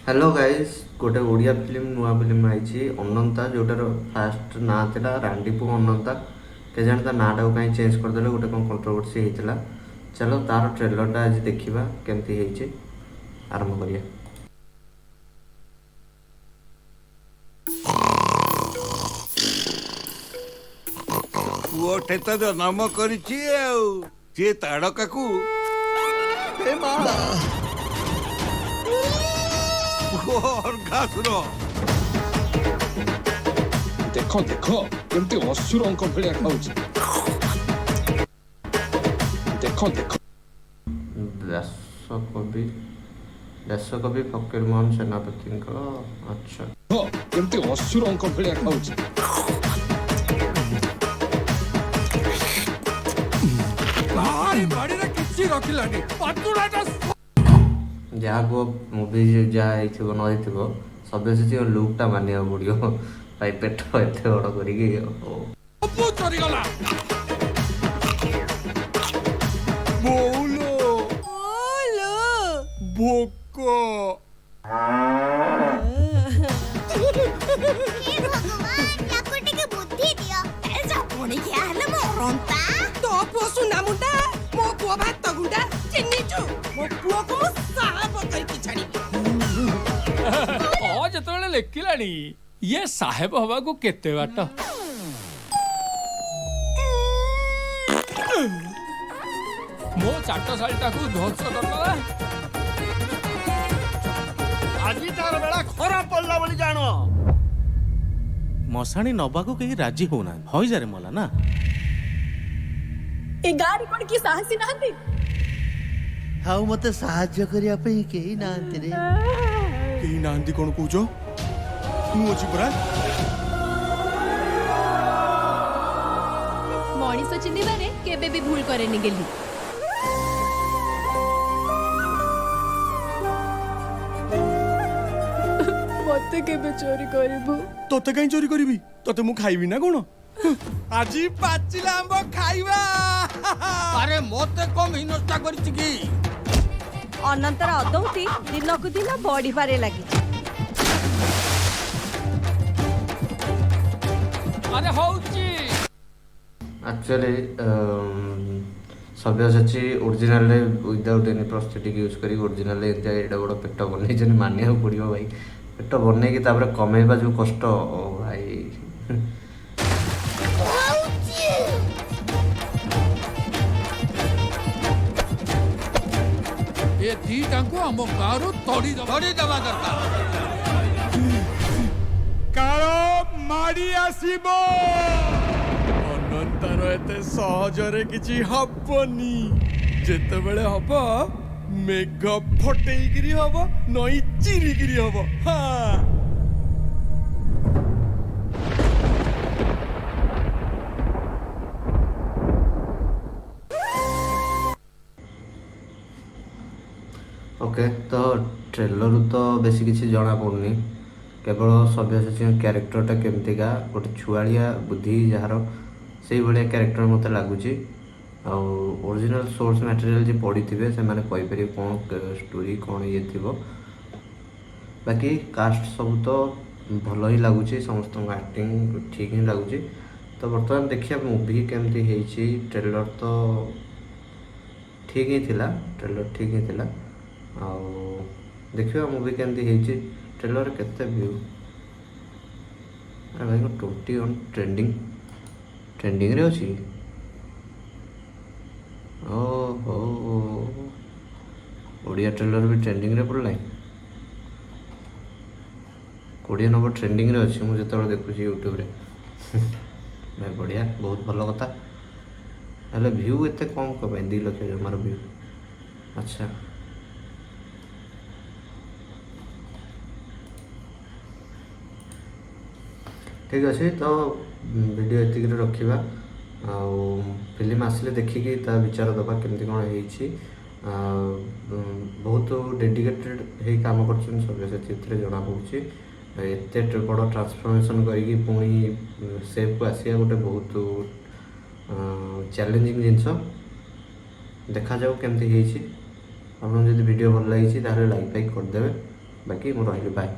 Hello guys, ଗୋଟେ Odia film, ନୂଆ film ଆଇଛି ଅନନ୍ତା, ଯେଉଁଟାର ଫାଷ୍ଟ ନାଁ ଥିଲା ରାଣ୍ଡିପୁଅ ଅନନ୍ତା। କେଜାଣି ତା ନାଁଟାକୁ କାହିଁ ଚେଞ୍ଜ କରିଦେଲେ, ଗୋଟେ କ'ଣ କଣ୍ଟ୍ରୋଭର୍ସି ହେଇଥିଲା। ଚାଲ ତାର ଟ୍ରେଲରଟା ଆଜି ଦେଖିବା କେମିତି ହେଇଛି। ଆରମ୍ଭ କରିବା। ପୁଅଟେ ତ ଜନ୍ମ କରିଛି, ଆଉ ସିଏ ତାଡ଼କାକୁ ଏ ମା ପୁଅ ଅର୍ଘାସୁର। ଦେଖ ଦେଖ, କେମିତି ଅସୁରଙ୍କ ଭଳିଆ ଖାଉଛି, ଦେଖ ଦେଖ। ବ୍ୟାସକବି ଫକୀରମୋହନ ସେନାପତିଙ୍କ। ଆଚ୍ଛା। କେମିତି ଅସୁରଙ୍କ ଭଳିଆ ଖାଉଛି। ଭାରି ବାଡ଼ିରେ କିଛି ରଖିଲାନି ପାଟୁଳାଟା। ଯାହା କୁହ, ମୁଭି ଯାହା ହେଇଥିବ ନ ହେଇଥିବ, ସବ୍ୟସାଚୀଙ୍କ ଲୁକ୍ଟା ମାନିବାକୁ ପଡ଼ିବ ଭାଇ। ପେଟ ଏତେ ବଡ଼ କରିକି ଓ ସବୁ ଚରିଗଲା। ବୋଉଲୋ, ଭୋକ। ହେ ଭଗବାନ, ୟାକୁ ଟିକେ ବୁଦ୍ଧି ଦିଅ। ଏ ଜପଣିଖିଆ ହେଲେ ମରନ୍ତା। ତୋ ପୁଅ ସୁନା ମୁଣ୍ଡା, ମୋ ପୁଅ ଭାତ ଗୁଣ୍ଡା। ଚିହ୍ନିଛୁ ମୋ ପୁଅକୁ? ମୁଁ ସାହାବ କରିକି ଛାଡ଼ିବି। ହଁ, ଯେତେବେଳେ ଲେଖିଲାଣି, ଇଏ ସାହେବ ହବାକୁ କେତେ ବାଟ। ମୋ ଚାଟଶାଳୀଟାକୁ ଧ୍ୱଂସ କରିଦେଲା। ଆଜି ତାର ବେଳା ଖରାପ ପଡିଲା ବୋଲି ଜାଣ। ମଶାଣି ନବାକୁ କେହି ରାଜି ହଉନାହାନ୍ତି, ହଇଜାରେ ମଲା ନା। ଏ ଗାଁରେ କଣ କିଏ ସାହସୀ ନାହାନ୍ତି? ଆଉ ମତେ ସାହାଯ୍ୟ କରିବା ପାଇଁ କେହି ନାହାନ୍ତି ରେ। କେହି ନାହାନ୍ତି କଣ କହୁଛ? ମୁଁ ଅଛି ପରା। ମଣିଷ ଚିହ୍ନିବାରେ କେବେ ବି ଭୁଲ କରେନି ଗେଲି। ମତେ କେବେ ଚୋରି କରିବୁ? ତତେ କାହିଁ ଚୋରି କରିବି? ତତେ ମୁଁ ଖାଇବି ନା କଣ? ଆଜି ପାଚିଲା ଆମ୍ବ ଖାଇବା। ଆରେ, ମତେ କମ ହିନସ୍ତା କରିଛି କି? ଅନନ୍ତର ଅଦୌତି ଦିନକୁ ଦିନ ବଢିବାରେ ଲାଗିଛି। ଆରେ ହଉଛି। ଆକ୍ଚୁଆଲି ସବ୍ୟସାଚୀ ଓରିଜିନାଲରେ ୱିଦାଉଟ୍ ଏନି ପ୍ରସ୍ଥେଟିକ୍ ୟୁଜ୍ କରିକି ଓରିଜିନାଲରେ ଏମିତି ଏଇଟା ବଡ଼ ପେଟ ବନେଇଛନ୍ତି, ମାନିବାକୁ ପଡ଼ିବ ଭାଇ। ପେଟ ବନେଇକି ତାପରେ କମେଇବା ଯେଉଁ କଷ୍ଟ, ଓ ଭାଇ। ଏ ଦିଟାଙ୍କୁ ଆମ ଗାଁରୁ ତଡ଼ି ଦବା, ତଡ଼ି ଦେବା ଦରକାର। କାଳ ମାଡ଼ି ଆସିବ। ଅନନ୍ତାର ଏତେ ସହଜରେ କିଛି ହବନି। ଯେତେବେଳେ ହବ, ମେଘ ଫଟେଇକିରି ହବ, ନଈ ଚିରିକିରି ହବ। ହଁ। ଓକେ, ତ ଟ୍ରେଲରରୁ ତ ବେଶୀ କିଛି ଜଣାପଡ଼ୁନି, କେବଳ ସବ୍ୟସାଚୀଙ୍କ କ୍ୟାରେକ୍ଟରଟା କେମିତିକା, ଗୋଟେ ଛୁଆଳିଆ ବୁଦ୍ଧି ଯାହାର, ସେଇଭଳିଆ କ୍ୟାରେକ୍ଟର ମୋତେ ଲାଗୁଛି। ଆଉ ଓରିଜିନାଲ୍ ସୋର୍ସ ମ୍ୟାଟେରିଆଲ୍ ଯିଏ ପଢ଼ିଥିବେ, ସେମାନେ କହିପାରିବେ କ'ଣ ଷ୍ଟୋରି, କ'ଣ ଇଏ ଥିବ। ବାକି କାଷ୍ଟ ସବୁ ତ ଭଲ ହିଁ ଲାଗୁଛି, ସମସ୍ତଙ୍କ ଆକ୍ଟିଂ ଠିକ୍ ହିଁ ଲାଗୁଛି। ତ ବର୍ତ୍ତମାନ ଦେଖିବା ମୁଭି କେମିତି ହେଇଛି। ଟ୍ରେଲର ତ ଠିକ୍ ହିଁ ଥିଲା, ଟ୍ରେଲର ଠିକ୍ ହିଁ ଥିଲା। ଆଉ ଦେଖିବା ମୁଭି କେମିତି ହେଇଛି। ଟ୍ରେଲର କେତେ ଭ୍ୟୁ? ଆରେ ଭାଇ, 21 ଟ୍ରେଣ୍ଡିଂ, ଟ୍ରେଣ୍ଡିଂରେ ଅଛି। ଓହୋ, ଓଡ଼ିଆ ଟ୍ରେଲର ବି ଟ୍ରେଣ୍ଡିଂରେ ପଡ଼ିଲାଣି। 20 ନମ୍ବର ଟ୍ରେଣ୍ଡିଂରେ ଅଛି ମୁଁ ଯେତେବେଳେ ଦେଖୁଛି ୟୁଟ୍ୟୁବରେ। ଭାଇ ବଢ଼ିଆ, ବହୁତ ଭଲ କଥା। ହେଲେ ଭ୍ୟୁ ଏତେ କମ୍ କ'ଣ ପାଇଁ? 2 ଲକ୍ଷ ଜମାର ଭ୍ୟୁ। ଆଚ୍ଛା, ଠିକ୍ ଅଛି। ତ ଭିଡ଼ିଓ ଏତିକିରେ ରଖିବା, ଆଉ ଫିଲ୍ମ ଆସିଲେ ଦେଖିକି ତା ବିଚାର ଦେବା କେମିତି କ'ଣ ହେଇଛି। ଆଉ, ବହୁତ ଡେଡିକେଟେଡ଼ ହେଇ କାମ କରୁଛନ୍ତି ସବ୍ୟସାଚୀ, ଏଥିରେ ଜଣାପଡ଼ୁଛି। ଏତେ ବଡ଼ ଟ୍ରାନ୍ସଫର୍ମେସନ୍ କରିକି ପୁଣି ସେପ୍କୁ ଆସିବା ଗୋଟେ ବହୁତ ଚ୍ୟାଲେଞ୍ଜିଂ ଜିନିଷ। ଦେଖାଯାଉ କେମିତି ହେଇଛି। ଆପଣଙ୍କୁ ଯଦି ଭିଡ଼ିଓ ଭଲ ଲାଗିଛି, ତାହେଲେ ଲାଇକ୍ ଫାଇକ୍ କରିଦେବେ। ବାକି ମୁଁ ରହିଲି, ବାଏ।